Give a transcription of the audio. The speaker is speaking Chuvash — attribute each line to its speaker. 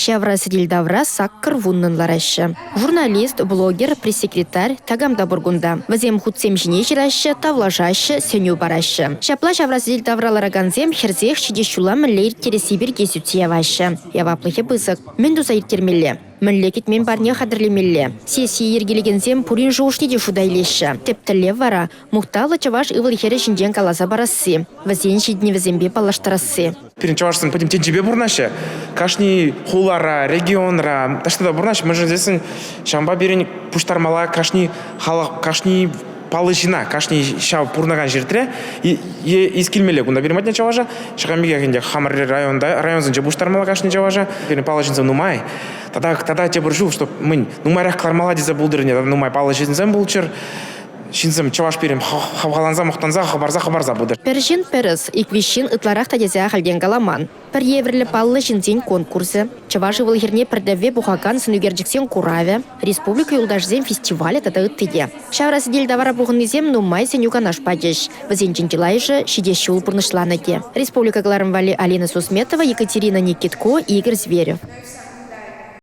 Speaker 1: Ҫавра сӗтел тавра саккӑр вуннӑн лараҫҫӗ. Журналист, блогер, пресс-секретарь такам та пур кунта. Вӗсем хутсем ҫине ҫыраҫҫӗ, тавлашаҫҫӗ, сӗнӳ параҫҫӗ. Ҫапла ҫавра сӗтел тавра ларакансем хӗрсех ҫитес ҫула мӗнле ирттересси пирки сӳтсе яваҫҫӗ. Яваплӑхӗ пысӑк. Мӗн туса ирттермелле? Мӗнле кӗтмен парне хатӗрлемелле? Сессие йӗркелекенсем пурин шухӑшне те шута илеҫҫӗ. Тӗп тӗллев вара – мухтавлӑ чӑваш ывӑл-хӗрӗ ҫинчен каласа парасси, вӗсен ҫитӗнӗвӗсемпе паллаштарасси.
Speaker 2: Пирӗн чӑвашсем пӗтӗм тӗнчипе пурӑнаҫҫӗ. Кашни хулара, регионра, таҫта та пурӑнаҫҫӗ. Мӗншӗн тесен ҫавӑнпа пирӗн пуҫтармалла кашни халӑх, кашни паллӑ ҫынна, кашни ҫав пурӑнакан ҫӗртре е ис килмелле кунта пирӗн патне чӑваша. Ҫакӑн пекех ӗнтӗ хамӑр районта, районсенче пуҫтармалла кашни чӑваша. Пирӗн паллӑ ҫынсем нумай. Тата, тата тепӗр ҫул, чтоб мӗн нумайрах кӑлармалла тесе пултӑр ӗнтӗ, тата нумай паллӑ ҫынсем пулччӑр. Ҫынсем чӑваш пирӗн хавхаланса, мухтанса, хӑпарса, хӑпарса пытӑр.
Speaker 1: Пӗр ҫын пӗр ӑс, ик-виҫ ҫын ытларах та тесе ахальтен каламан. Пӗр евӗрлӗ паллӑ ҫынсен конкурсӗ, чӑваш ывӑл-хӗрне пӗр тӗвве пухакан сӑнӳкерчӗксен куравӗ, республика юлташӗсен фестивалӗ тата ытти те. Ҫавра сӗтел тавра пухӑннисем нумай сӗнӳ-канаш пачӗҫ. Вӗсенчен чылайӑшӗ ҫитес ҫул пурнӑҫланӑ те. Республика кӑларӑм валли Алина Сусметова, Екатерина Никитко, Игорь Зверев.